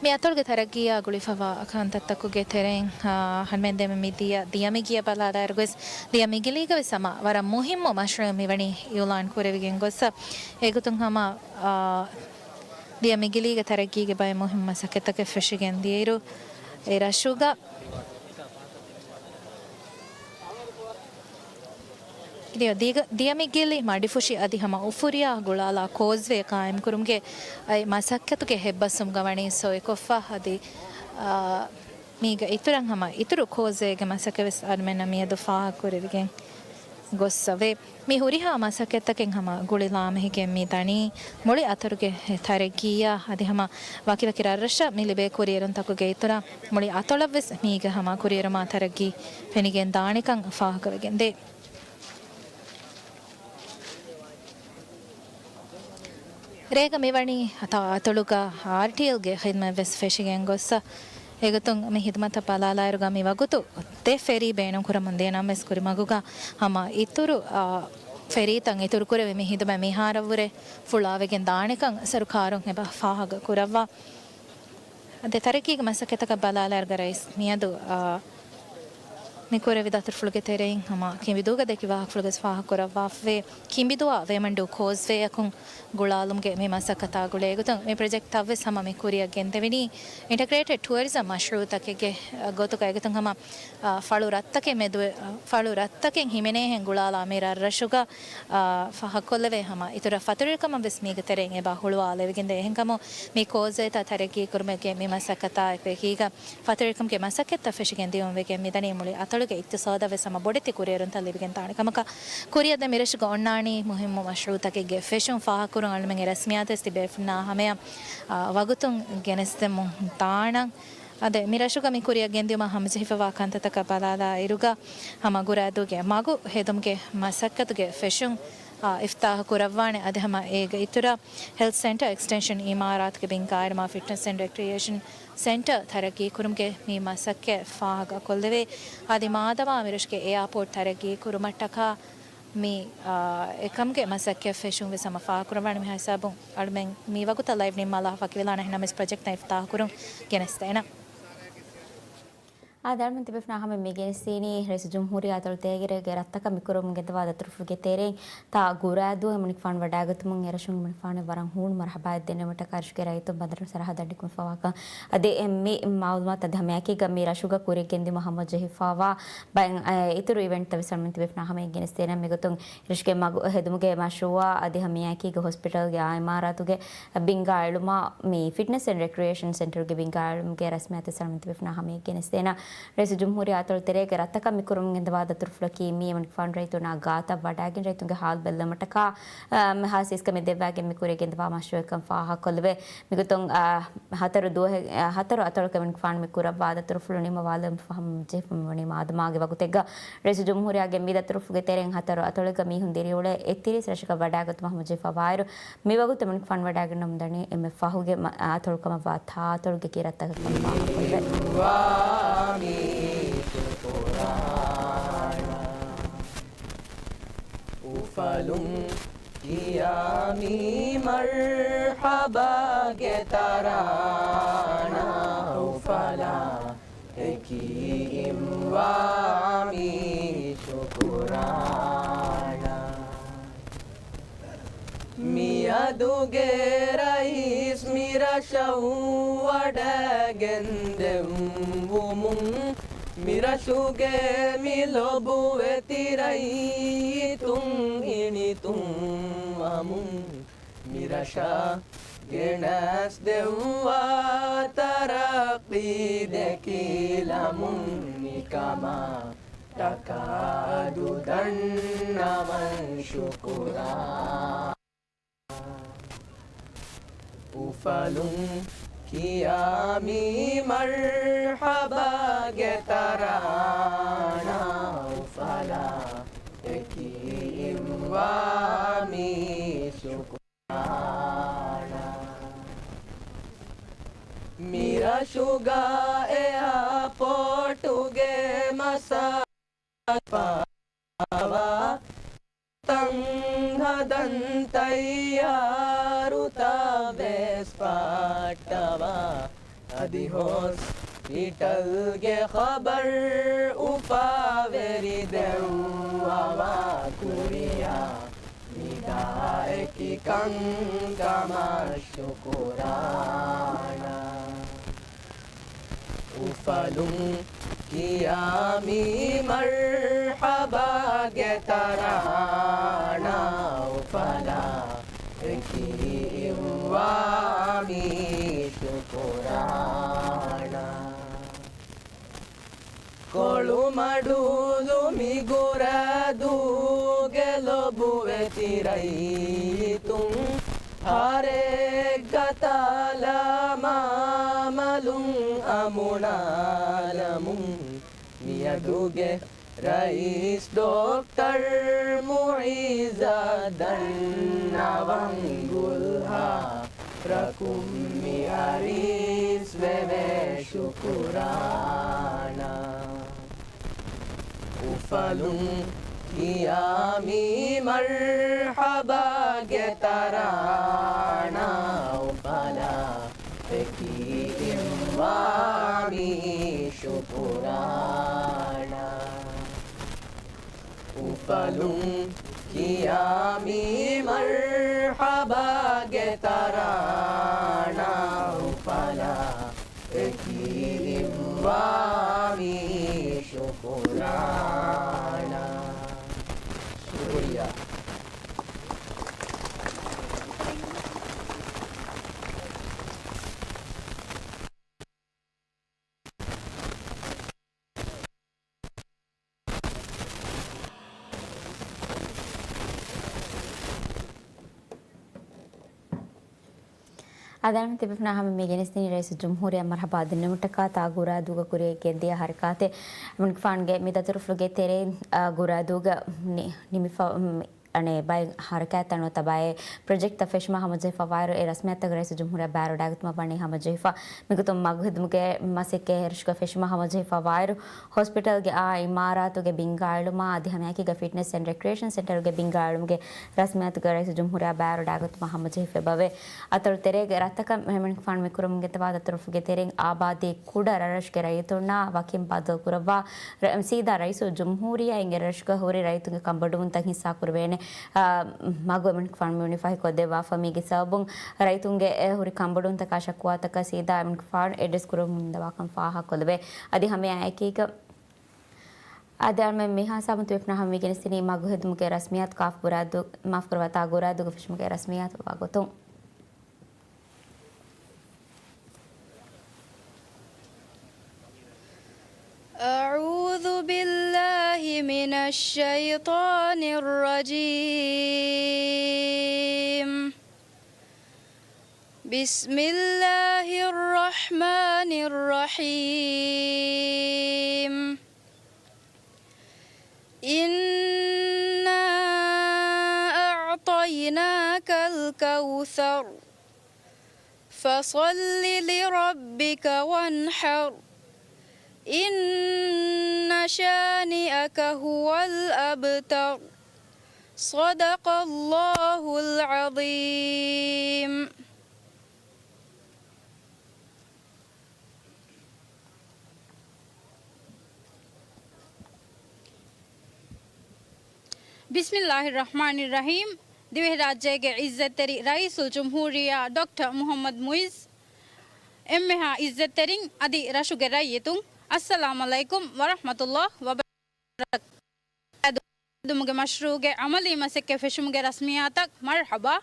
މި އަތޮޅުގެ ތަރައްގީއާ ގުޅިފަވާ ކަންތައްތަކުގެ ތެރެއިން، އާ، ހަންމެންދެމެ މިދިޔަ ދިޔަމިގިޔަ ބަލާލާއިރުގަސް ދިޔަމިގިލީގަވެސް ހަމަ ވަރަށް މުހިއްމު މަޝްރޫއެއް މިވަނީ އިއުލާން ކުރެވިގެން ގޮއްސަ. އެގޮތުން ހަމަ، އާ، ދިޔަމިގިލީގެ ތަރައްގީގެ ބައެއް މުހިއްމު މަސައްކަތްތަކެއް ފެށިގެން ދިޔައިރު، އެ ރަށުގަ ދިޔަ-، ދީގަ-، ދިޔަމިގިލި މަޑިފުށި އަދި ހަމަ އުފުރިޔާ ގުޅާލާ ކޯސްވޭ ޤާއިމްކުރުމުގެ އައި މަސައްކަތުގެ ހެއްބަސްވުމުގަ ވަނީ ސޮއިކޮށްފަ އަދި، އާ، މީގަ އިތުރަށް ހަމަ އިތުރު ކޯސްވޭގެ މަސައްކަތްވެސް އަޅުމެންނަށް މިއަދު ފާހަގަކުރެވިގެން ގޮއްސަވޭ. މި ހުރިހާ މަސައްކަތްތަކެއް ހަމަ ގުޅިލާމެހިގެން މި ދަނީ މުޅި އަތޮޅުގެ ތަރައްގީއާ އަދި ހަމަ ވަކިވަކި ރަށްރަށަށް މި ލިބޭ ކުރިއެރުންތަކުގެ އިތުރަށް މުޅި އަތޮޅަށްވެސް މީގަ ހަމަ ކުރިއެރުމާ ތަރައްގީ ފެނިގެން ދާނެކަން ފާހަގަވެގެންދޭ. ރޭގަ މިވަނީ ތާ އަތޮޅުގަ އާރްޓީއެލްގެ ޚިދްމަތްވެސް ފެށިގެން ގޮއްސަ. އެގޮތުން މި ޚިދުމަތަށް ބަލާލާއިރުގަ މި ވަގުތު ދެ ފެރީ ބޭނުންކުރަމުން ދިޔަ ނަމަވެސް ކުރިމަގުގަ ހަމަ އިތުރު، އާ، ފެރީތައް އިތުރުކުރެވި މި ޚިދުމަތް މިހާރަށްވުރެ ފުޅާވެގެން ދާނެކަން ސަރުކާރުން އެބަ ފާހަގަ ކުރައްވާ. އަދި ތަރައްގީގެ މަސައްކަތަކަށް ބަލާލާއިރުގަ ރައީސް މިއަދު، އާ، މި ކުރެވި ދަތުރުފުޅުގެ ތެރެއިން ހަމަ ކިނބިދޫގަ ދެއްކި ވާހަކަފުޅުގަސް ފާހަގަކުރައްވާފަވޭ. ކިނބިދުއާ ވޭމަންޑޫ ކޯސްވޭއަކުން ގުޅާލުމުގެ މި މަސައްކަތާ ގުޅޭ ގޮތުން މި ޕްރޮޖެކްޓްތައްވެސް ހަމަ މި ކުރިއަށް ގެންދެވެނީ އިންޓަގްރޭޓެޑް ޓުއަރިޒަމް މަޝްރޫއުތަކެއްގެ ގޮތުގައި. އެގޮތުން ހަމަ، އާ، ފަޅު ރަށްތަކެއް މެދު، އާ، ފަޅު ރަށްތަކެއް ހިމެނޭހެން ގުޅާލާ މި ރަށްރަށުގަ، އާ، ފާހަގަކޮށްލެވޭ ހަމަ އިތުރަށް ފަތުރުވެރިކަމަށްވެސް މީގެ ތެރެއިން އެބަ ހުޅުވާލެވިގެންދޭ. އެހެންކަމުން މި ކޯސްވޭތައް ތަރައްގީ ކުރުމެއްގެ މި މަސައްކަތާ އެކީގަ ފަތުރުވެރިކަމުގެ މަސައްކަތްތައް ފެށިގެން ދިޔުމަށް ވެގެން މިދަނީ މުޅި އަތޮޅުގެ އިޤްތިޞާދަށްވެސް ހަމަ ބޮޑެތި ކުރިއެރުންތައް ލިބިގެން ދާނެ ކަމަކަށް. ކުރިއަށް ދެން މިރަށުގަ އޮންނާނީ މުހިއްމު މަޝްރޫއުތަކެއްގެ ފެށުން ފާހަގަކުރުން އަޅުމެންގެ ރަސްމިއްޔާތުވެސް ތިބޭފުޅުންނާ ހަމަޔަށް، އާ، ވަގުތުން ގެނެސްދެމުން ދާނަން. އަދި މިރަށުގަ މި ކުރިއަށް ގެންދިޔުމަށް ހަމަޖެހިފަވާ ކަންތައްތަކަށް ބަލާލާ އިރުގަ ހަމަ ގުރައިދޫގެ މަގު ހެދުމުގެ މަސައްކަތުގެ ފެށުން، އާ، އިފްތާހު ކުރައްވާނެ. އަދި ހަމަ އޭގެ އިތުރަށް ހެލްތް ސެންޓަރ އެކްސްޓެންޝަން އިމާރާތުގެ ބިންގާ އެޅުމާ ފިޓްނަސް އެންޑް ރެކްރިއޭޝަން ސެންޓަރ ތަރައްގީ ކުރުމުގެ މި މަސައްކަތް ފާހަގަކޮށްލެވޭ. އަދި މާދަމާ މިރަށުގެ އެއާޕޯޓް ތަރައްގީ ކުރުމަށްޓަކާ މި، އާ، އެކަމުގެ މަސައްކަތް ފެށުން ވެސް ހަމަ ފާހަގަކުރައްވާނެ. މި ހިސާބުން އަޅުމެން މި ވަގުތަށް ލައިވް ނިންމާލާފަ ވަކިވެލާނަން. އެހެންނަމަވެސް ޕްރޮޖެކްޓްތައް އިފްތާހު ކުރުން ގެނެސްދޭނަން. އާދެ، އަޅުމެން ތިބޭފުޅުންނާ ހަމަޔަށް މި ގެނެސްދިނީ ރައީސުލްޖުމްހޫރިއްޔާ އަތޮޅު ތޭގެ ރޭގެ ރަށްތަކަށް މި ކުރަމުން ގެންދަވާ ދަތުރުފުޅުގެ ތެރެއިން ތާ ގުރައިދޫ އެމަނިކުފާނު ވަޑައިގަތުމުން އެރަށުން އެމަނިކުފާނު ވަރަށް ހޫނު މަރުޙަބާއެއް ދެންނެވުމަށްޓަކާ ރަށުގެ ރައްޔިތުން ބަނދަރު ސަރަހައްދަށް ނިކުމެފަވާކަން. އަދި މި މައުލޫމާތު އަދި ހަމައެކީގަ މި ރަށުގަ ކުރިއަށް ގެންދިއުމަށް ހަމަޖެހިފަވާ ބައެއް، އެ، އިތުރު އިވެންޓްތައް ވެސް އަޅުމެން ތިބޭފުޅުންނާ ހަމަޔަށް ގެނެސްދޭނަން. މިގޮތުން ރަށުގެ މަގު ހެދުމުގެ މަޝްރޫއާ އަދި ހަމައެކީގަ ހޮސްޕިޓަލްގެ އާ އިމާރާތުގެ ބިންގާ އެޅުމާ، މި ފިޓްނަސް އެންޑް ރެކްރިއޭޝަން ސެންޓަރުގެ ބިންގާ އެޅުމުގެ ރަސްމިއްޔާތު ވެސް އަޅުމެން ތިބޭފުޅުންނާ ހަމަޔަށް ގެނެސްދޭނަން. ރައީސުލްޖުމްހޫރިއްޔާ އަތޮޅު ތެރޭގެ ރަށްތަކަށް މި ކުރަމުން ގެންދަވާ ދަތުރުފުޅަކީ މި އެމަނިކުފާނު ރައްޔިތުންނާ ގާތަށް ވަޑައިގެން ރައްޔިތުންގެ ހާލު ބެއްލުމަށްޓަކާ، އަ، ހާއްސަ އިސްކަމެއް ދެއްވާގެން މި ކުރިއަށް ގެންދަވާ މަޝްރޫއަކަށް ފާހަގަކޮށްލެވޭ. މިގޮތުން، އަ، ހަތަރު ދުވަހެއް، އަ، ހަތަރު އަތޮޅަކަށް އެމަނިކުފާނު މި ކުރައްވާ ދަތުރުފުޅު ނިންމަވާލެވުމަށް ފަހުން ޖެހިފަ މިވަނީ މާދަމާގެ ވަގުތެއްގަ. ރައީސުލްޖުމްހޫރިއްޔާގެ މި ދަތުރުފުޅުގެ ތެރެއިން ހަތަރު އަތޮޅެއްގަ މީހުން ދިރިއުޅޭ އެއްތިރީސް ރަށަކަށް ވަޑައިގަތުމަށް ހަމަޖެހިފަވާއިރު، މިވަގުތު އެމަނިކުފާނު ވަޑައިގަންނަމުން ދަނީ އެންމެ ފަހުގެ މަ-، އަތޮޅު ކަމަށްވާ ތާ އަތޮޅުގެ ކިރައްތަކަށް ކަން ފާހަގަކޮށްލެވޭ. އުފަލުން ކިޔާ މީ މަރްޙަބާގެ ތަރާނާ، އުފަލާ އެކީ އިންވާ މީ ޝުކުރާނާ. މިއަދުގެ ރައީސް މިރަށަށް ވަޑައިގެންދެއްވުމުން، މިރަށުގެ މި ލޮބުވެތި ރައްޔިތުން ހިނިތުންވަމުން، މިރަށަށް ގެނެސްދެއްވާ ތަރައްޤީ ދެކިލަމުން މިކަމާ ޓަކާ އަދު ދަންނަވަން ޝުކުރާ. އުފަލުން ކިޔާ މީ މަރްޙަބާގެ ތަރާނާ، އުފަލާ އެކީ އިއްވާ މީ ޝުކުރާނާ. މިރަށުގަ އެއާޕޯޓުގެ މަސާ ފާވާ، ތަން ހަދަން ތައްޔާރުތައް ވެސް ފާއްޓަވާ، އަދި ހޮސްޕިޓަލްގެ ޚަބަރު އުފާވެރި ދެއްވަވާ ކުރިޔާ، މިދާ އެކި ކަންކަމަށް ޝުކުރާނާ. އުފަލުން ކިޔާ މީ މަރްޙަބާގެ ތަރާނާ، އުފަލާ އެކީ އިއްވާ މީ ޝުކުރާނާ. ކޮޅުމަޑުލު މި ގުރަދޫގެ ލޮބުވެތި ރައްޔިތުން، ހަރެއްގަ ތާލާ މާމަލުން އަމުނާލަމުން، މިއަދުގެ ރައީސް ޑޮކްޓަރ މުޢިއްޒަށް ދަންނަވަން ގުލްހާ، ރަކުން މި އަރިސް ވެވޭ ޝުކުރާނާ. އުފަލުން ކިޔާ މީ މަރްޙަބާގެ ތަރާނާ، އުފަލާ އެކީ އިއްވާ މީ ޝުކުރާނާ. އުފަލުން ކިޔާ މީ މަރްޙަބާގެ ތަރާނާ، އުފަލާ އެކީ އިއްވާ މީ ޝުކުރާނާ. ޝުކުރިއްޔާ. އަދި އަޅުގަނޑުމެން ތިބިފަނާ ހަމަ މި ގެނެސްދިނީ ރައީސުލްޖުމްހޫރިއްޔާ މަރްޙަބާ ދެންނެވުމަށްޓަކާ ތާ ގުރާދޫގަ ކުރިއަށް ގެންދިޔަ ހަރަކާތެއް އަމިންގެފާނުގެ މި ދަތުރުފުޅުގެ ތެރެއިން، އާ، ގުރާދޫގަ ނި-، ނިމިފަ-، އަނެއް ބައެއް ހަރަކާތްތައް ނުވަތަ ބައެއް ޕްރޮޖެކްޓްތައް ފެށުމަށް ހަމަޖެހިފަ ވާއިރު، އެ ރަސްމިއްޔާތުތަކުގެ ރައީސުލްޖުމްހޫރިއްޔާ ބާރު ވަޑައިގަތުމަށް ވަނީ ހަމަޖެހިފަ. މިގޮތުން މަގު ހެދުމުގެ މަސައްކަތް އެ ރަށުގަ ފެށުމަށް ހަމަޖެހިފަ ވާއިރު، ހޮސްޕިޓަލްގެ އާ އިމާރާތުގެ ބިންގާ އެޅުމާ އަދި ހަމައެކީގަ ފިޓްނެސް އެންޑް ރެކްރިއޭޝަން ސެންޓަރުގެ ބިންގާ އެޅުމުގެ ރަސްމިއްޔާތުގެ ރައީސުލްޖުމްހޫރިއްޔާ ބާރު ވަޑައިގަތުމަށް ހަމަޖެހިފައިބަވޭ. އަތޮޅު ތެރޭގެ ރަށްތަކަށް އަމިންގެފާނު މި ކުރަމުން ގެންދަވާ ދަތުރުފުޅުގެ ތެރެއިން އާބާދީ ކުޑަ ރަށްރަށުގެ ރައްޔިތުންނާ ވަކިން ބައްދަލު ކުރައްވާ، ރ-، ސީދާ ރައީސުލްޖުމްހޫރިއްޔާ އިން އެ ރަށުގަ ހުރި ރައްޔިތުންގެ ކަންބޮޑުވުންތައް ހިއްސާ ކުރެވޭނެ، އާ، މަގު އަމިންގެފާނު މިވަނީ ފަހިކޮށްދެއްވާފަ. މީގެ ސަބަބުން ރައްޔިތުންގެ އެ ހުރި ކަންބޮޑުވުންތަކާ ޝަކުވާތަކަށް ސީދާ އަމިންގެފާނު އެޑްރެސް ކުރަމުން ގެންދަވާކަން ފާހަގަކޮށްލެވޭ. އަދި ހަމައެއާއެކީގަ އަދި އަޅުމެން މިހާ ސާބުން ތިބޭފުޅުންނާ ހަމަ މި ގެނެސްދިނީ މަގު ހެދުމުގެ ރަސްމިއްޔާތު ކާފަ ގުރާދޫ، މާފުކުރައްވާ، ތާ ގުރާދޫގަ ފެށުމުގެ ރަސްމިއްޔާތު ވާގޮތުން. أعوذ بالله من الشيطان الرجيم. بسم الله الرحمن الرحيم. إنا أعطيناك الكوثر. فصل لربك وانحر. إن شانئك هو الأبتر. صدق الله العظيم. ބިސްމިއްލާހިއްރަޙްމާނިއްރަޙީމް. ދިވެހިރާއްޖޭގެ ޢިއްޒަތްތެރި ރައީސުލްޖުމްހޫރިއްޔާ ޑޮކްޓަރ މުޙައްމަދު މުޢިއްޒު، އެންމެހާ ޢިއްޒަތްތެރިން އަދި ރަށުގެ ރައްޔިތުން، އައްސަލާމު ޢަލައިކުމް ވަރަޙްމަތުﷲ ވަބަރަކާތުހު. ދުމުގެ މަޝްރޫޢުގެ ޢަމަލީ މަސައްކަތް ފެށުމުގެ ރަސްމިއްޔާތަށް މަރްޙަބާ.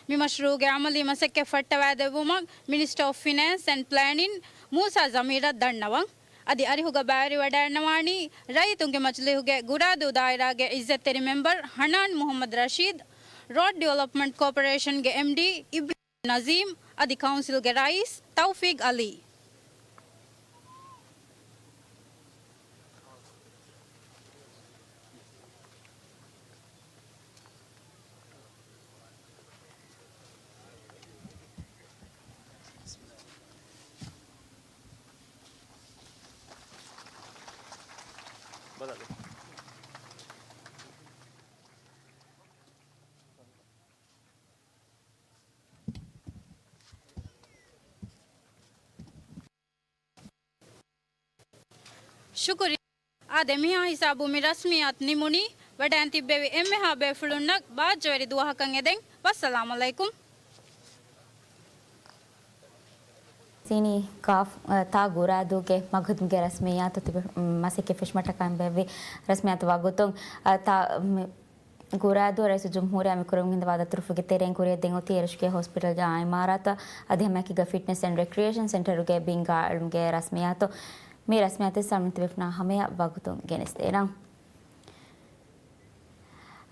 މި މަޝްރޫޢުގެ ޢަމަލީ މަސައްކަތް ފައްޓަވައިދެއްވުމަށް މިނިސްޓަރ އޮފް ފިނޭންސް އެންޑް ޕްލޭނިން މޫސާ ޒަމީރަށް ދަންނަވަން. އަދި އަރިހުގަ ބައިވެރިވަޑައިގަންނަވާނީ ރައްޔިތުންގެ މަޖިލީހުގެ ގުރާދޫ ދާއިރާގެ ޢިއްޒަތްތެރި މެމްބަރު ޙަނާން މުޙައްމަދު ރަޝީދު، ރޯޑް ޑިވެލޮޕްމަންޓް ކޯޕަރޭޝަންގެ އެމްޑީ އިބްރާހިމް ނަޒީމް އަދި ކައުންސިލްގެ ރައީސް ތައުފީގް ޢަލީ. ޝުކުރިއްޔާ. އާދެ، މިހާ ހިސާބުން މި ރަސްމިއްޔާތު ނިމުނީ. ވަޑައިން ތިއްބެވި އެންމެހާ ބޭފުޅުންނަށް ބާއްޖަވެރި ދުވަހަކަށް އެދެން. ވައްސަލާމް ޢަލައިކުމް. ސީނީ ކާފް، އަ، ތާ ގުރާދޫގެ މަގުދުމްގެ ރަސްމިއްޔާތު ތިބެ-، މަސައްކަތް ފެށުމަށްޓަކާ ބޭއްވި ރަސްމިއްޔާތު ވަގުތުން، އަ، ތާ، މި، ގުރާދޫ ރައީސުލްޖުމްހޫރިއްޔާ މި ކުރަމުން ގެންދަވާ ދަތުރުފުޅުގެ ތެރެއިން ކުރިއަށް ދެން އޮތީ އެރަށުގެ ހޮސްޕިޓަލްގެ އާ އިމާރާތަށް އަދި ހަމައެކީގަ ފިޓްނެސް އެންޑް ރެކްރިއޭޝަން ސެންޓަރުގެ ބިންގާ އެޅުމުގެ ރަސްމިއްޔާތު. މި ރަސްމިއްޔާތު ސަމިން ތިބޭފުޅުންނާ ހަމަޔަށް ވަގުތުން ގެނެސްދޭނަން.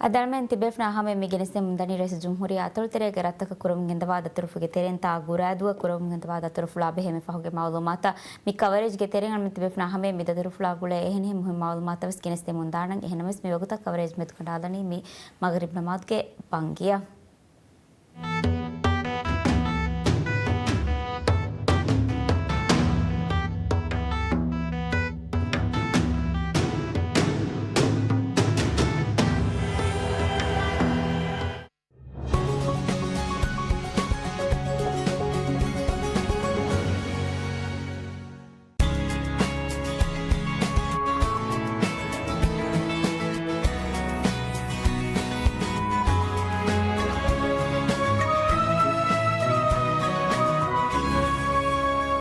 އަދި އަޅަމެން ތިބޭފުޅުންނާ ހަމަޔަށް މި ގެނެސްދެމުން ދަނީ ރައީސުލްޖުމްހޫރިއްޔާ އަތޮޅުތެރޭގެ ރަށްތަކަށް ކުރަމުން ގެންދަވާ ދަތުރުފުޅުގެ ތެރެއިން ތާ ގުރާދޫއަށް ކުރަމުން ގެންދަވާ ދަތުރުފުޅާ ބެހޭ މި ފަހުގެ މައުލޫމާތަށް. މި ކަވަރޭޖްގެ ތެރެއިން އަޅަމެން ތިބޭފުޅުންނާ ހަމަޔަށް މި ދަތުރުފުޅާ ގުޅޭ އެހެނިހެން މުހިންމު މައުލޫމާތު ވެސް ގެނެސްދެމުން ދާނަން. އެހެންނަމަވެސް މި ވަގުތަށް ކަވަރޭޖް މެދުކަނޑާލަނީ މި މަޣްރިބް ނަމާދުގެ ބަންގިއަށް.